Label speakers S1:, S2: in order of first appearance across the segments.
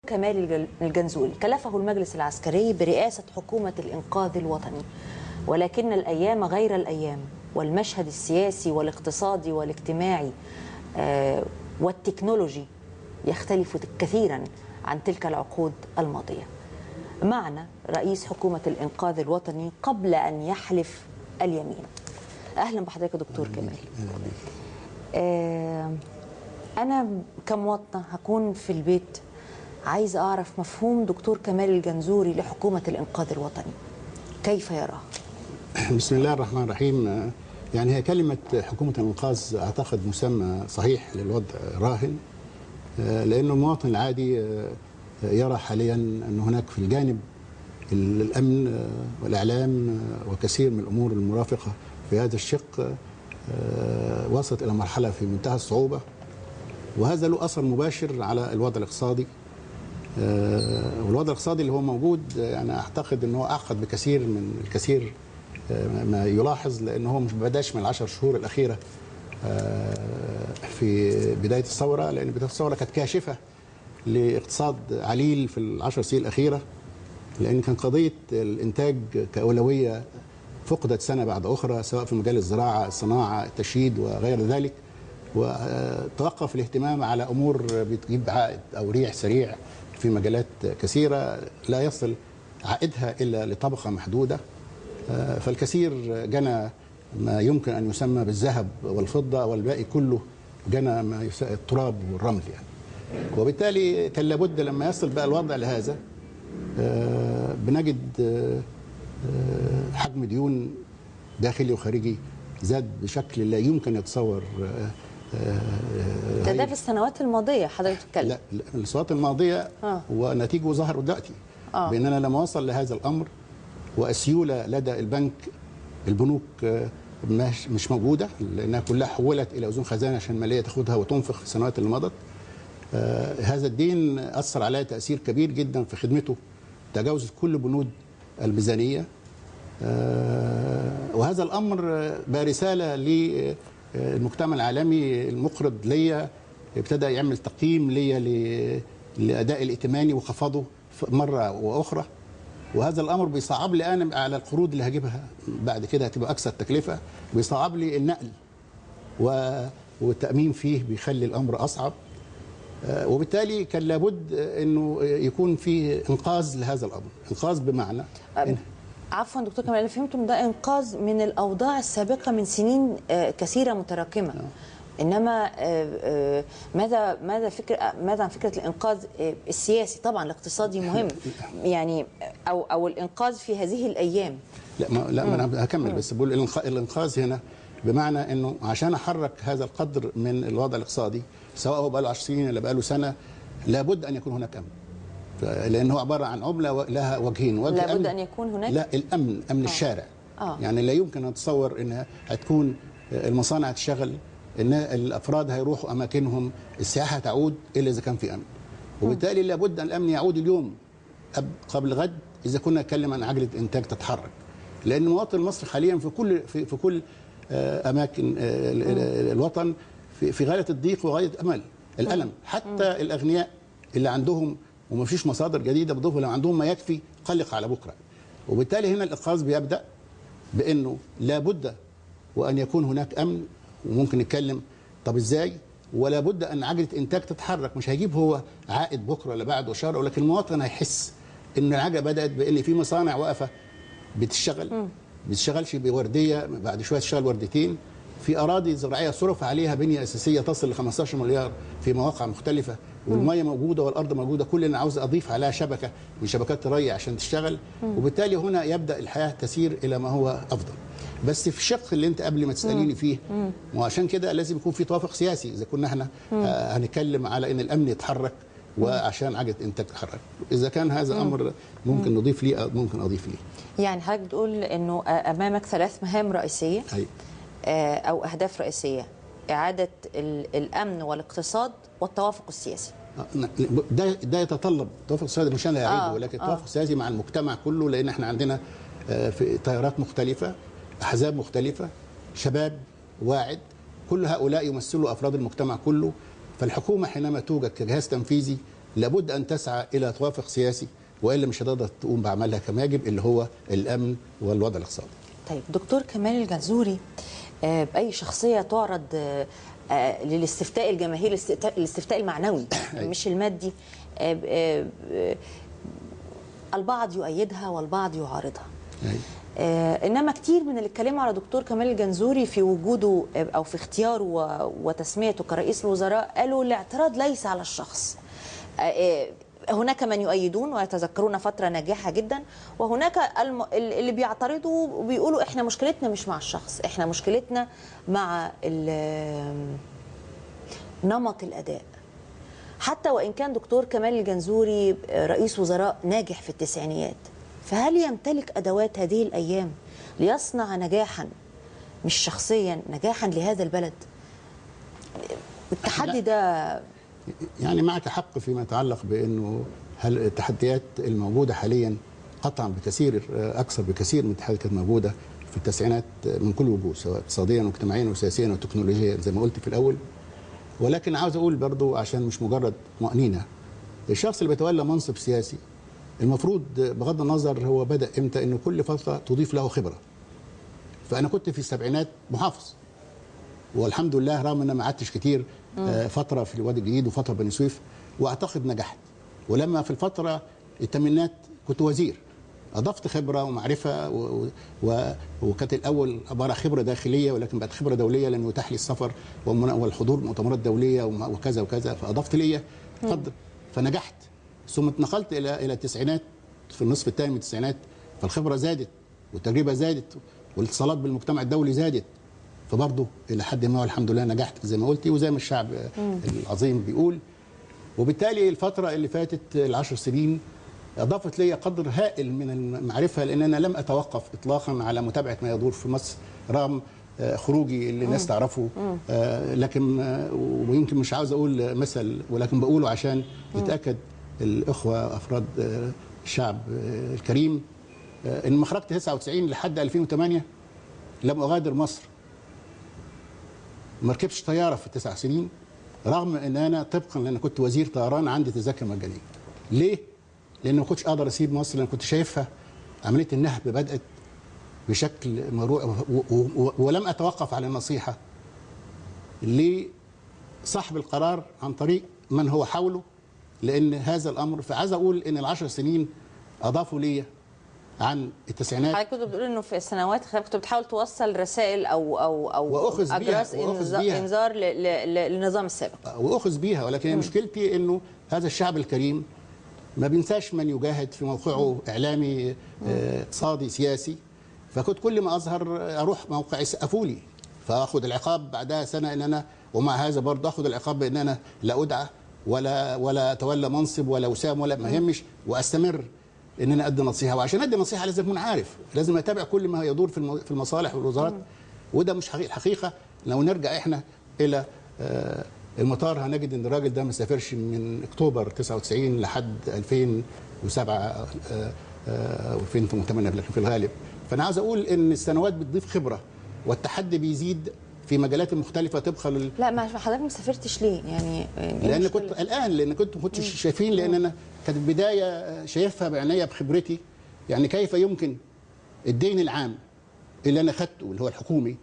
S1: كمال الجنزوري كلفه المجلس العسكري برئاسة حكومة الإنقاذ الوطني، ولكن الأيام غير الأيام، والمشهد السياسي والاقتصادي والاجتماعي والتكنولوجي يختلف كثيرا عن تلك العقود الماضية. معنا رئيس حكومة الإنقاذ الوطني قبل أن يحلف اليمين. أهلا بحضرتك دكتور كمال. أنا كمواطنة هكون في البيت عايز أعرف مفهوم دكتور كمال الجنزوري لحكومة الإنقاذ الوطني، كيف يراه؟
S2: بسم الله الرحمن الرحيم. يعني هي كلمة حكومة الإنقاذ أعتقد مسمى صحيح للوضع راهن، لأنه المواطن العادي يرى حاليا أن هناك في الجانب الأمن والإعلام وكثير من الأمور المرافقة في هذا الشق وصلت إلى مرحلة في منتهى الصعوبة، وهذا له أثر مباشر على الوضع الاقتصادي. والوضع الاقتصادي اللي هو موجود يعني أعتقد أنه أعقد بكثير من الكثير ما يلاحظ، لأنه هو مش بداش من العشر شهور الأخيرة في بداية الثورة، لأن بداية الثورة كانت كاشفة لاقتصاد عليل في العشر سنين الأخيرة، لأن كان قضية الإنتاج كأولوية فقدت سنة بعد أخرى، سواء في مجال الزراعة، الصناعة، التشييد وغير ذلك، وتوقف الاهتمام على أمور بتجيب عائد أو ريع سريع في مجالات كثيرة لا يصل عائدها إلا لطبقة محدودة. فالكثير جنى ما يمكن أن يسمى بالذهب والفضة، والباقي كله جنى ما يسمى التراب والرمل يعني. وبالتالي كان لابد لما يصل بقى الوضع لهذا بنجد حجم ديون داخلي وخارجي زاد بشكل لا يمكن يتصور.
S1: ده في السنوات الماضية حضرتك بتتكلم؟
S2: لا، السنوات الماضية ونتيجة ظهر دلوقتي بأننا لما وصل لهذا الأمر والسيولة لدى البنوك مش موجودة، لأنها كلها حولت إلى أذون خزانة عشان المالية تاخدها وتنفق في السنوات اللي مضت. هذا الدين أثر عليه تأثير كبير جدا في خدمته، تجاوزت كل بنود الميزانية. وهذا الأمر برسالة للمجتمع العالمي المقرض ليا، ابتدى يعمل تقييم ليا لأداء الائتماني وخفضه مرة وأخرى، وهذا الأمر بيصعب لي أنا على القروض اللي هجيبها بعد كده هتبقى أكثر تكلفة، بيصعب لي النقل والتأمين فيه بيخلي الأمر أصعب. وبالتالي كان لابد أنه يكون في إنقاذ لهذا الأمر، إنقاذ بمعنى
S1: عفوا دكتور كمال، اللي فهمته ده إنقاذ من الأوضاع السابقة من سنين كثيرة متراكمة. إنما ماذا عن فكرة الإنقاذ السياسي؟ طبعا الاقتصادي مهم يعني، أو الإنقاذ في هذه الأيام.
S2: لا ما أنا هكمل، بس بقول الإنقاذ هنا بمعنى أنه عشان أحرك هذا القدر من الوضع الاقتصادي، سواء هو بقاله 10 سنين ولا بقاله سنة، لابد أن يكون هناك أمن، لأنه عبارة عن عملة لها وجهين. وجه
S1: لابد أن يكون هناك،
S2: لا، الأمن، أمن الشارع. يعني لا يمكن أن أتصور أنها هتكون المصانع تشتغل، ان الافراد هيروحوا اماكنهم، السياحة تعود، الا اذا كان في امن. وبالتالي لابد ان الامن يعود اليوم قبل غد، اذا كنا نتكلم عن عجله انتاج تتحرك، لان المواطن المصري حاليا في كل اماكن الوطن في غاية الضيق وغاية الالم. حتى الاغنياء اللي عندهم وما فيش مصادر جديدة بتضيف، لو عندهم ما يكفي قلق على بكره. وبالتالي هنا الانقاذ بيبدا بانه لابد وان يكون هناك امن، وممكن نتكلم طب ازاي، ولا بد ان عجله انتاج تتحرك. مش هيجيب هو عائد بكره ولا بعده شهر، ولكن المواطن هيحس ان العجلة بدات بان في مصانع واقفة بتشتغل، بتشتغلش بورديه، بعد شوية تشتغل وردتين، في اراضي زراعية صرف عليها بنيه اساسية تصل ل 15 مليار في مواقع مختلفة، والمية موجودة والارض موجودة، كل اللي انا عاوز اضيف عليها شبكة من شبكات الري عشان تشتغل. وبالتالي هنا يبدا الحياة تسير الى ما هو افضل. بس في الشق اللي انت قبل ما تساليني فيه، وعشان كده لازم يكون في توافق سياسي اذا كنا احنا هنتكلم على ان الامن يتحرك وعشان عجله انتاج تتحرك. اذا كان هذا امر ممكن نضيف ليه، ممكن اضيف ليه.
S1: يعني حضرتك بتقول انه امامك 3 مهام رئيسية، او اهداف رئيسية: اعاده الامن والاقتصاد والتوافق السياسي.
S2: ده يتطلب التوافق السياسي، مش انا اللي هعيده، ولكن التوافق السياسي مع المجتمع كله، لان احنا عندنا في تيارات مختلفة، أحزاب مختلفة، شباب واعد، كل هؤلاء يمثلوا أفراد المجتمع كله. فالحكومة حينما توجد كجهاز تنفيذي لابد ان تسعى الى توافق سياسي، والا مش هتقدر تقوم بعملها كما يجب، اللي هو الامن والوضع الاقتصادي.
S1: طيب دكتور كمال الجنزوري، باي شخصية تعرض للاستفتاء الجماهيري، الاستفتاء المعنوي مش المادي، البعض يؤيدها والبعض يعارضها. انما كتير من اللي اتكلموا على دكتور كمال الجنزوري في وجوده او في اختياره وتسميته كرئيس الوزراء قالوا الاعتراض ليس على الشخص. هناك من يؤيدون ويتذكرون فترة ناجحة جدا، وهناك اللي بيعترضوا وبيقولوا احنا مشكلتنا مش مع الشخص، احنا مشكلتنا مع نمط الأداء. حتى وإن كان دكتور كمال الجنزوري رئيس وزراء ناجح في التسعينيات، فهل يمتلك أدوات هذه الأيام ليصنع نجاحا، مش شخصيا، نجاحا لهذا البلد؟ التحدي ده
S2: يعني معك حق فيما يتعلق بأنه هل التحديات الموجودة حاليا قطعا بكثير، أكثر بكثير من التحديات كانت موجودة في التسعينات من كل وجوه، سواء اقتصاديا واجتماعيا وسياسيا وتكنولوجيا زي ما قلت في الأول. ولكن عاوز أقول برضو عشان مش مجرد طمأنينة، الشخص اللي بيتولى منصب سياسي المفروض بغض النظر هو بدأ إمتى، إنه كل فترة تضيف له خبرة. فأنا كنت في السبعينات محافظ، والحمد لله رغم ان ما قعدتش كتير، فترة في الوادي الجديد وفترة بني سويف، واعتقد نجحت. ولما في الفترة الثمانينات كنت وزير، اضفت خبره ومعرفة وكانت الاول عبارة خبره داخلية، ولكن بقت خبره دولية لانه اتاح لي السفر والحضور مؤتمرات دولية وكذا وكذا، فاضفت لي اتفضل، فنجحت. ثم اتنقلت الى التسعينات، في النصف الثاني من التسعينات، فالخبره زادت والتجربة زادت والاتصالات بالمجتمع الدولي زادت، فبرضه الى حد ما والحمد لله نجحت زي ما قلتي وزي ما الشعب العظيم بيقول. وبالتالي الفترة اللي فاتت ال10 سنين اضافت لي قدر هائل من المعرفة، لان انا لم اتوقف اطلاقا على متابعه ما يدور في مصر رغم خروجي اللي الناس تعرفه، لكن ويمكن مش عاوز اقول مثل، ولكن بقوله عشان يتاكد الاخوة افراد الشعب الكريم، ان ما خرجت 99 لحد 2008 لم اغادر مصر، ما ركبتش طيارة في 9 سنين، رغم ان انا طبقا لان كنت وزير طيران عندي تذاكر مجانية. ليه؟ لان ما كنتش اقدر اسيب مصر، لان كنت شايفها عملية النهب بدات بشكل مروع، ولم اتوقف على النصيحة لصاحب القرار عن طريق من هو حوله، لان هذا الامر. فعايز اقول ان ال10 سنين اضافوا لي عن التسعينات.
S1: حضرتك كنت بتقول انه في السنوات كنت بتحاول توصل رسائل او او او اجراس انذار للنظام السابق،
S2: واخذ بيها. ولكن مشكلتي انه هذا الشعب الكريم ما بينساش من يجاهد في موقعه اعلامي اقتصادي سياسي، فكنت كل ما اظهر اروح موقع يسقفوا لي، فاخذ العقاب بعدها سنة ان انا، ومع هذا برضه اخذ العقاب بان انا لا ادعى ولا اتولى منصب ولا وسام ولا ما يهمش، واستمر ان انا ادي نصيحة. وعشان ادي نصيحة لازم اكون عارف، لازم اتابع كل ما يدور في المصالح والوزارات، وده مش حقيقة. الحقيقة لو نرجع احنا الى المطار هنجد ان الراجل ده ما سافرش من اكتوبر 99 لحد 2007 و2008 لكن في الغالب. فانا عاوز اقول ان السنوات بتضيف خبره والتحدي بيزيد في مجالات مختلفة طبقا
S1: لا، ما حضرتك ما سافرتش ليه؟ يعني
S2: لان كنت قلقان، لان كنت ما كنتش شايفين، لان انا كانت البداية شايفها بعينيا بخبرتي، يعني كيف يمكن الدين العام اللي انا خدته اللي هو الحكومي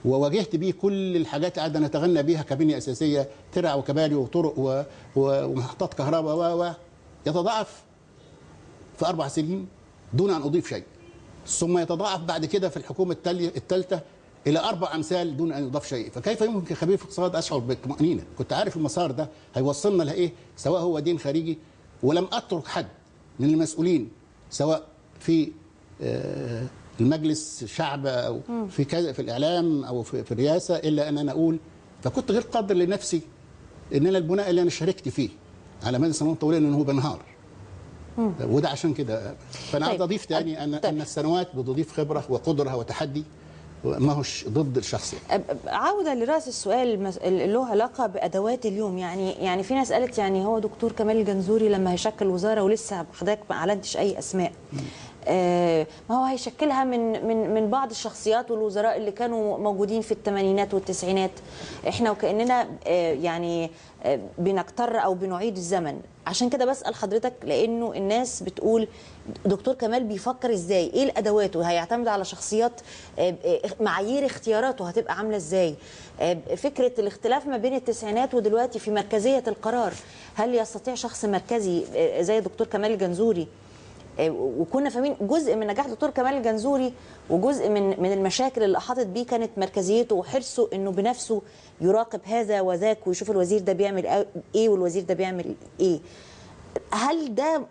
S2: وواجهت بيه كل الحاجات اللي قعدنا نتغنى بيها كبنيه اساسية، ترع وكباري وطرق ومحطات كهرباء و يتضاعف في 4 سنين دون ان اضيف شيء، ثم يتضاعف بعد كده في الحكومة الثالثة الى 4 امثال دون ان يضاف شيء. فكيف يمكن كخبير في الاقتصاد اشعر بالطمانينه؟ كنت عارف المسار ده هيوصلنا لايه، سواء هو دين خارجي، ولم اترك حد من المسؤولين سواء في المجلس الشعب او في كذا في الاعلام او في الرئاسة الا ان انا اقول. فكنت غير قادر لنفسي ان انا البناء اللي انا شاركت فيه على مدى سنوات طويلة ان هو بنهار، وده عشان كده. فانا عايز اضيف تاني ان السنوات بتضيف خبره وقدره وتحدي، ما هوش ضد الشخص.
S1: يعني عودة لرأس السؤال اللي له علاقة بأدوات اليوم، يعني في ناس قالت يعني هو دكتور كمال الجنزوري لما هيشكل وزارة، ولسه حضرتك ما أعلنتش أي أسماء، ما هو هيشكلها من من من بعض الشخصيات والوزراء اللي كانوا موجودين في الثمانينات والتسعينات. احنا وكأننا يعني بنكتر او بنعيد الزمن. عشان كده بسأل حضرتك، لانه الناس بتقول دكتور كمال بيفكر ازاي، ايه الادوات، وهيعتمد على شخصيات، معايير اختياراته هتبقى عامله ازاي، فكرة الاختلاف ما بين التسعينات ودلوقتي في مركزية القرار، هل يستطيع شخص مركزي زي دكتور كمال الجنزوري؟ وكنا فاهمين جزء من نجاح دكتور كمال الجنزوري وجزء من المشاكل اللي احاطت بيه كانت مركزيته وحرصه انه بنفسه يراقب هذا وذاك ويشوف الوزير ده بيعمل ايه والوزير ده بيعمل ايه. هل ده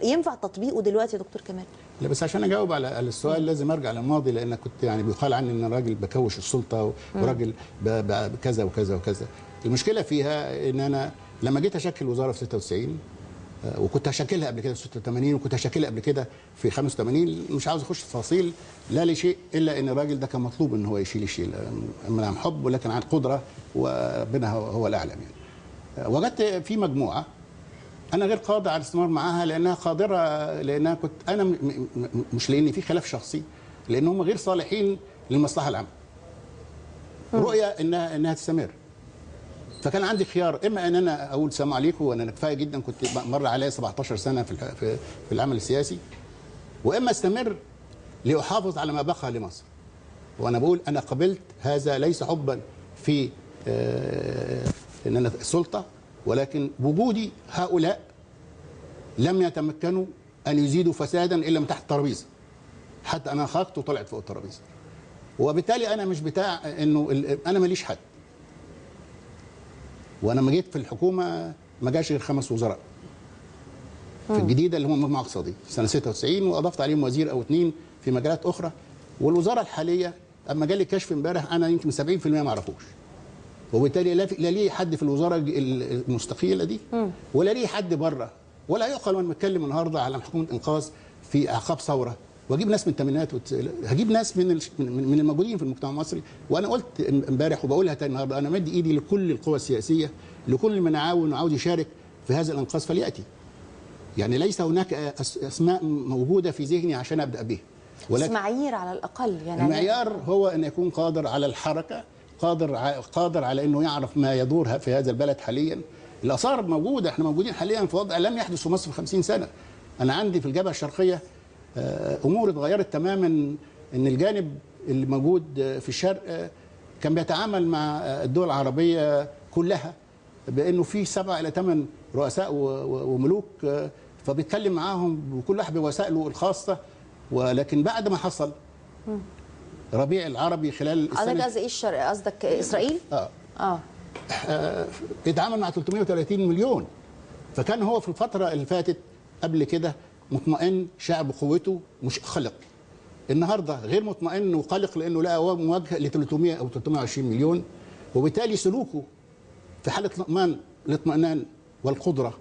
S1: ينفع تطبيقه دلوقتي يا دكتور كمال؟
S2: لا، بس عشان اجاوب على السؤال لازم ارجع للماضي، لان كنت يعني بيقال عني ان راجل بكوش السلطة وراجل كذا وكذا وكذا. المشكلة فيها ان انا لما جيت اشكل وزارة في 96، وكنت هشكلها قبل كده في 86، وكنت هشكلها قبل كده في 85، مش عاوز اخش في تفاصيل لا لشيء الا ان الراجل ده كان مطلوب ان هو يشيل الشيل من عن حب ولكن عن قدره، وربنا هو الاعلم. يعني وجدت في مجموعة انا غير قادر على الاستمرار معاها لانها قادرة، لانها كنت انا مش لان في خلاف شخصي، لان هم غير صالحين للمصلحة العامة. رؤية انها تستمر. فكان عندي خيار، اما ان انا اقول سلام عليكم وانا كفاية جدا، كنت مر عليا 17 سنة في العمل السياسي، واما استمر لاحافظ على ما بقى لمصر. وانا بقول انا قبلت هذا ليس حبا في ان انا السلطة، ولكن وجودي هؤلاء لم يتمكنوا ان يزيدوا فسادا الا من تحت الترابيزة، حتى انا خرجت وطلعت فوق الترابيزة. وبالتالي انا مش بتاع انه انا ماليش حد. وانا لما جيت في الحكومة ما جاش غير 5 وزراء في الجديدة اللي هم مجمع اقتصادي سنة 96، واضفت عليهم وزير او 2 في مجالات اخرى. والوزارة الحالية اما جالي كشف امبارح انا يمكن 70% ما اعرفوش، وبالتالي لا ليه حد في الوزارة المستقلة دي ولا ليه حد بره. ولا يعقل وانا بتكلم النهارده على حكومة انقاذ في اعقاب ثورة واجيب ناس من الثمانينات، هجيب ناس من الموجودين في المجتمع المصري. وانا قلت امبارح وبقولها تاني النهارده، انا مد ايدي لكل القوى السياسية، لكل من عاون وعاوز يشارك في هذا الانقاذ فلياتي. يعني ليس هناك اسماء موجودة في ذهني عشان ابدا بها،
S1: ولكن معايير على الاقل. يعني
S2: المعيار هو ان يكون قادر على الحركة، قادر على انه يعرف ما يدور في هذا البلد حاليا. الاثار موجودة، احنا موجودين حاليا في وضع لم يحدث في مصر في 50 سنة. انا عندي في الجبهة الشرقية امور اتغيرت تماما، ان الجانب اللي موجود في الشرق كان بيتعامل مع الدول العربية كلها بانه في 7 إلى 8 رؤساء وملوك، فبيتكلم معاهم وكل واحد بوسائله الخاصة. ولكن بعد ما حصل ربيع العربي خلال
S1: السنة، قصدك ايه الشرق؟ قصدك اسرائيل؟
S2: اتعامل مع 330 مليون. فكان هو في الفترة اللي فاتت قبل كده مطمئن، شعب قوته مش قلق. النهارده غير مطمئن وقلق لانه لقى مواجهة ل 300 او 320 مليون، وبالتالي سلوكه في حاله الاطمئنان والقدرة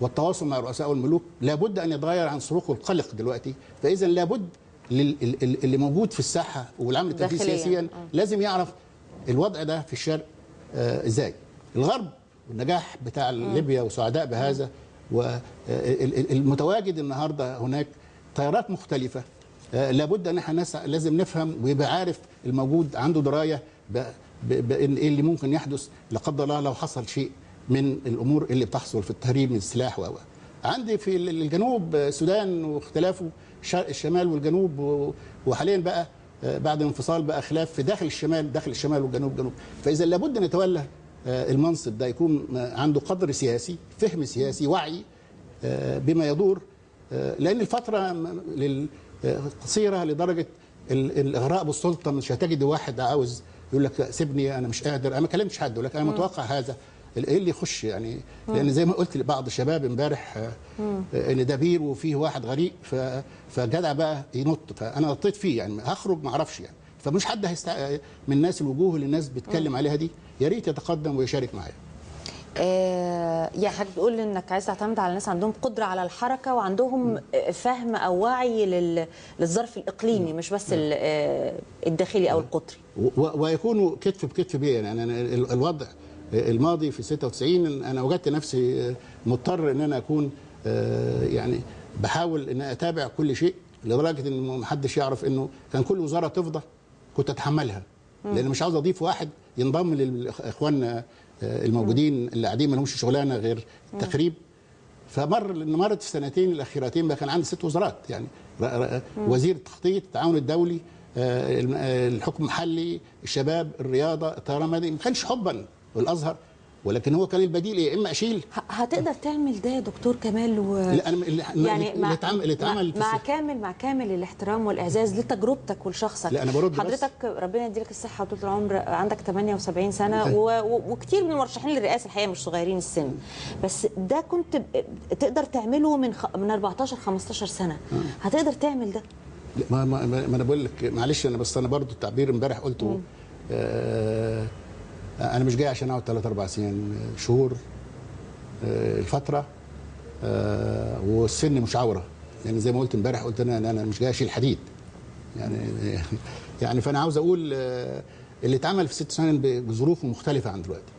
S2: والتواصل مع الرؤساء والملوك لابد ان يتغير عن سلوكه القلق دلوقتي. فاذا لابد اللي موجود في الساحة والعمل التنفيذي سياسيا لازم يعرف الوضع ده في الشرق ازاي. الغرب والنجاح بتاع ليبيا وسعداء بهذا، والمتواجد النهارده هناك تيارات مختلفة، لابد ان احنا لازم نفهم ويبقى عارف الموجود، عنده دراية بان ايه اللي ممكن يحدث لا قدر الله لو حصل شيء من الامور اللي بتحصل في التهريب من السلاح. و عندي في الجنوب السودان واختلافه الشمال والجنوب، وحاليا بقى بعد الانفصال بقى خلاف في داخل الشمال، داخل الشمال والجنوب جنوب. فاذا لابد ان يتولى المنصب ده يكون عنده قدر سياسي، فهم سياسي، وعي بما يدور، لان الفترة قصيرة لدرجة الاغراء بالسلطة. مش هتجد واحد عاوز يقول لك سيبني انا مش قادر، انا ما كلمتش حد، يقول لك انا متوقع هذا ايه اللي يخش يعني. لان زي ما قلت لبعض الشباب امبارح ان ده بير وفيه واحد غريق، فجدع بقى ينط، فانا نطيت فيه يعني هخرج ما اعرفش يعني. فمش حد من الناس الوجوه اللي الناس بتتكلم عليها دي يا ريت يتقدم ويشارك معايا.
S1: يعني حضرتك بتقول انك عايز تعتمد على ناس عندهم قدره على الحركة وعندهم فهم او وعي للظرف الاقليمي، مش بس الداخلي او القطري،
S2: ويكونوا كتف بكتف بيه. يعني انا الوضع الماضي في 96 انا وجدت نفسي مضطر ان انا اكون يعني بحاول ان اتابع كل شيء، لدرجة ان محدش يعرف انه كان كل وزارة تفضى كنت اتحملها، لان مش عاوز اضيف واحد ينضم لاخواننا الموجودين اللي قاعدين ما لهمش شغلانة غير التخريب. فمرت السنتين الاخيرتين بقى كان عندي 6 وزارات، يعني وزير التخطيط، التعاون الدولي، الحكم المحلي، الشباب، الرياضة، الطيران المدني. ما كانش حبا والازهر، ولكن هو كان البديل يا اما اشيل.
S1: هتقدر تعمل ده يا دكتور كمال؟
S2: لا انا
S1: يعني
S2: اللي اتعمل
S1: مع كامل الاحترام والاعزاز لتجربتك ولشخصك.
S2: لا انا برد
S1: حضرتك، ربنا يديلك الصحة وطول العمر، عندك 78 سنة وكتير من المرشحين للرئاسة الحقيقة مش صغيرين السن، بس ده كنت تقدر تعمله من 14 15 سنة. هتقدر تعمل ده؟
S2: ما انا بقول لك معلش، انا بس انا برضو التعبير امبارح قلته، أنا مش جاي عشان أقعد 3 4 سنين، شهور الفترة، والسن مش عورة، يعني زي ما قلت امبارح، قلت أنا مش جاي أشيل حديد يعني فأنا عاوز أقول اللي اتعمل في 6 سنين بظروفه مختلفة عن دلوقتي،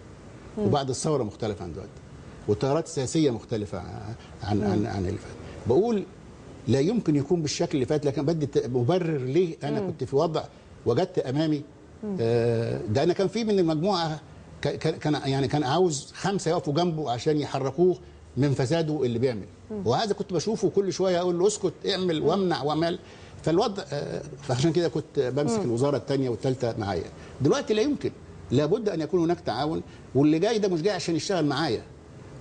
S2: وبعد الثورة مختلفة عن دلوقتي، والتيارات السياسية مختلفة عن عن عن اللي فات. بقول لا يمكن يكون بالشكل اللي فات، لكن بدي مبرر ليه أنا كنت في وضع وجدت أمامي. ده انا كان في من المجموعة كان يعني كان عاوز 5 يقفوا جنبه عشان يحركوه من فساده اللي بيعمل، وهذا كنت بشوفه كل شوية اقول له اسكت، اعمل وامنع واعمل. فالوضع فعشان كده كنت بمسك الوزارة الثانية والثالثة معايا. دلوقتي لا يمكن، لابد ان يكون هناك تعاون، واللي جاي ده مش جاي عشان يشتغل معايا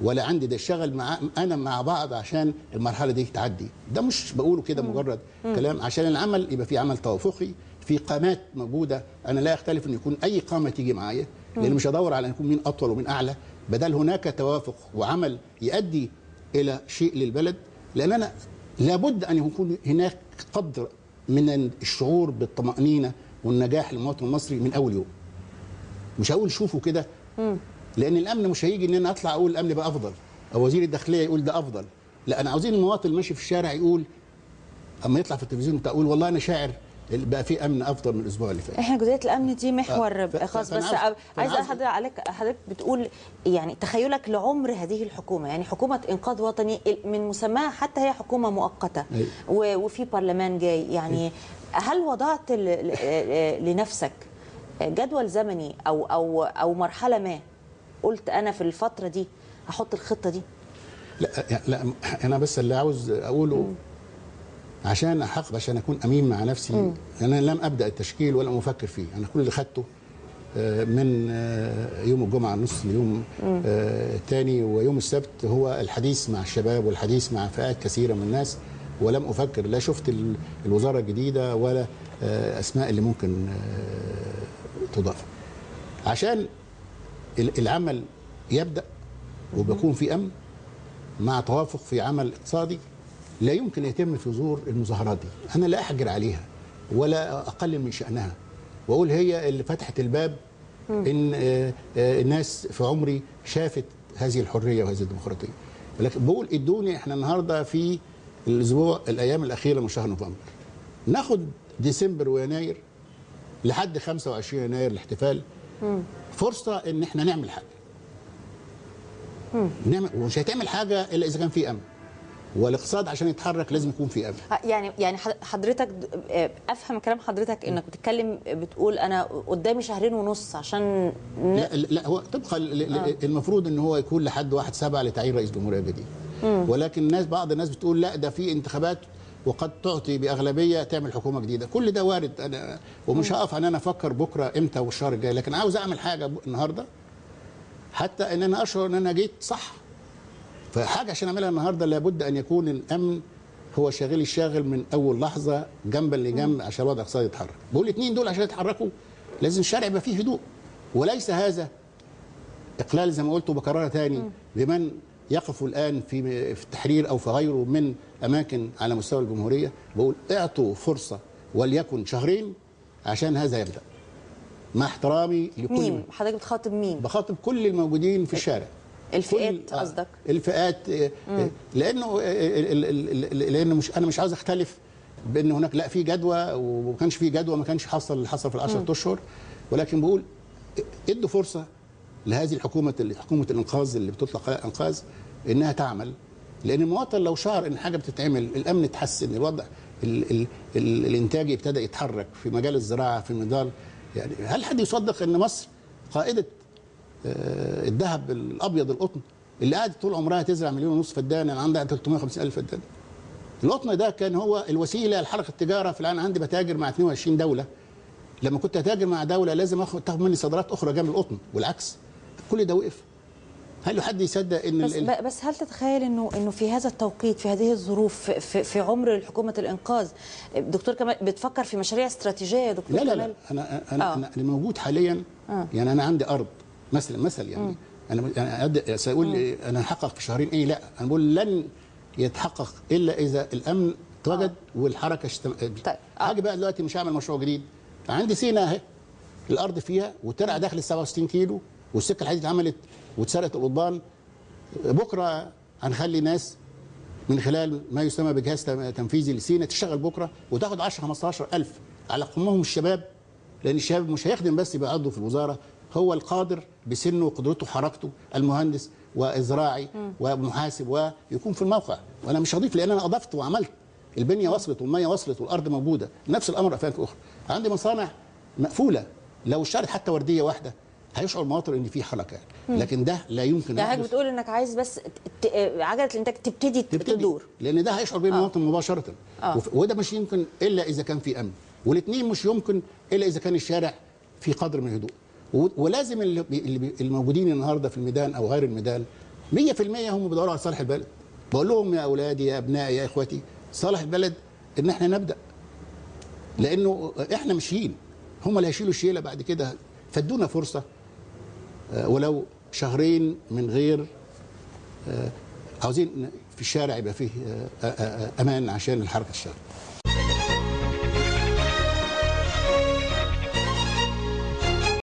S2: ولا عندي، ده يشتغل مع انا مع بعض عشان المرحلة دي تعدي. ده مش بقوله كده مجرد كلام، عشان العمل يبقى في عمل توافقي، في قامات موجودة. انا لا اختلف ان يكون اي قامه تيجي معايا، لان مش هدور على ان يكون مين اطول ومين اعلى، بدل هناك توافق وعمل يؤدي الى شيء للبلد. لان انا لابد ان يكون هناك قدر من الشعور بالطمانينه والنجاح للمواطن المصري من اول يوم. مش هقول شوفوا كده، لان الامن مش هيجي ان انا اطلع اقول الامن بقى افضل، او وزير الداخلية يقول ده افضل. لا، انا عاوزين المواطن ماشي في الشارع يقول، اما يطلع في التلفزيون تقول والله انا شاعر بقى في امن افضل من الاسبوع اللي فات.
S1: احنا جزئية الامن دي محور خاص، بس عايز اسال حضرتك بتقول يعني تخيلك لعمر هذه الحكومة، يعني حكومة انقاذ وطني من مسماها حتى هي حكومة مؤقتة، وفي برلمان جاي، يعني هل وضعت لنفسك جدول زمني او او او مرحلة ما قلت انا في الفترة دي هحط الخطة دي؟
S2: لا لا، انا بس اللي عاوز اقوله عشان احقق، عشان اكون امين مع نفسي، انا لم ابدا التشكيل ولا افكر فيه. انا كل اللي خدته من يوم الجمعة نص اليوم الثاني ويوم السبت هو الحديث مع الشباب والحديث مع فئات كثيرة من الناس، ولم افكر، لا شفت الوزارة الجديدة ولا اسماء اللي ممكن تضاف. عشان العمل يبدا وبيكون في امن مع توافق في عمل اقتصادي، لا يمكن يتم في ظهور المظاهرات دي. أنا لا أحجر عليها ولا أقلل من شأنها وأقول هي اللي فتحت الباب إن الناس في عمري شافت هذه الحرية وهذه الديمقراطية، ولكن بقول ادوني، احنا النهارده في الأسبوع الأيام الأخيرة من شهر نوفمبر، ناخد ديسمبر ويناير لحد 25 يناير الاحتفال، فرصة إن احنا نعمل حاجة. نعمل، ومش هتعمل حاجة إلا إذا كان في أمن. والاقتصاد عشان يتحرك لازم يكون في امن.
S1: يعني حضرتك افهم كلام حضرتك انك بتتكلم بتقول انا قدامي 2.5 شهر عشان
S2: لا لا، هو طبقا المفروض ان هو يكون لحد 1/7 لتعيين رئيس جمهورية جديد. ولكن الناس، بعض الناس بتقول لا ده في انتخابات وقد تعطي باغلبيه تعمل حكومة جديدة. كل ده وارد، انا ومش هقف ان انا افكر بكره امتى والشهر الجاي، لكن عاوز اعمل حاجة النهارده حتى ان انا اشعر ان انا جيت صح. فحاجة عشان أعملها النهاردة لابد أن يكون الأمن هو شاغل الشاغل من أول لحظة جنبا لجنب عشان الوضع الاقتصادي يتحرك. بقول الاثنين دول عشان يتحركوا لازم الشارع يبقى فيه هدوء، وليس هذا إقلال زي ما قلت وبكررها تاني بمن يقفوا الآن في التحرير أو في غيره من أماكن على مستوى الجمهورية. بقول اعطوا فرصة وليكن 2 شهر عشان هذا يبدأ. مع احترامي لكل
S1: مين؟ حضرتك بتخاطب مين؟
S2: بخاطب كل الموجودين في الشارع.
S1: الفئات قصدك؟
S2: الفئات، لانه لانه مش، انا مش عاوز اختلف بان هناك لا في جدوى وما كانش في جدوى، ما كانش حصل اللي حصل في ال10 اشهر، ولكن بقول ادوا فرصة لهذه الحكومة، حكومة الانقاذ اللي بتطلق عليها الانقاذ، انها تعمل. لان المواطن لو شعر ان حاجة بتتعمل، الامن اتحسن، الوضع ال ال الانتاجي ابتدى يتحرك في مجال الزراعة، في مجال، يعني هل حد يصدق ان مصر قائده الذهب الابيض القطن اللي قعدت طول عمرها تزرع 1.5 مليون فدان، انا عندها 350,000 فدان. القطن ده كان هو الوسيلة لحركة التجارة في العالم. عندي بتاجر مع 22 دولة، لما كنت اتاجر مع دولة لازم تاخد مني صادرات اخرى جنب القطن، والعكس. كل ده وقف. هل حد يصدق ان
S1: بس هل تتخيل انه في هذا التوقيت، في هذه الظروف، في عمر حكومة الانقاذ، دكتور كمال بتفكر في مشاريع استراتيجية يا دكتور
S2: لا لا
S1: كمال؟
S2: لا، انا اللي موجود حاليا يعني انا عندي ارض مثلا يعني انا سيقول انا هحقق في شهرين ايه؟ لا، انا بقول لن يتحقق الا اذا الامن اتوجد والحركة طيب. حاجة بقى دلوقتي مش هعمل مشروع جديد. عندي سينا اهي، الارض فيها وترعى داخل 67 كيلو، والسكه الحديد اتعملت واتسرقت القضبان. بكره هنخلي ناس من خلال ما يسمى بجهاز تنفيذي لسينا تشتغل بكره وتاخد 10 15 ألف على قمهم الشباب، لان الشباب مش هيخدم بس يبقى عضو في الوزارة، هو القادر بسنة وقدرته وحركته، المهندس والزراعي ومحاسب ويكون في الموقع. وانا مش هضيف لان انا اضفت وعملت، البنية وصلت والمية وصلت والارض موجودة. نفس الامر في اخرى، عندي مصانع مقفولة لو اشترت حتى وردية واحدة هيشعر المواطن ان في حركة يعني. لكن ده لا يمكن.
S1: يعني حضرتك بتقول انك عايز بس عجله الانتاج تبتدي تدور،
S2: لان ده هيشعر به المواطن مباشرة. وده مش يمكن الا اذا كان في امن، والاثنين مش يمكن الا اذا كان الشارع في قدر من الهدوء. ولازم اللي الموجودين النهارده في الميدان او غير الميدان 100% هم بيدوروا على صالح البلد. بقول لهم يا اولادي يا ابنائي يا اخواتي، صالح البلد ان احنا نبدا، لانه احنا ماشيين، هم اللي هيشيلوا الشيله بعد كده. فادونا فرصة ولو شهرين من غير، عاوزين في الشارع يبقى فيه امان عشان الحركة تشتغل.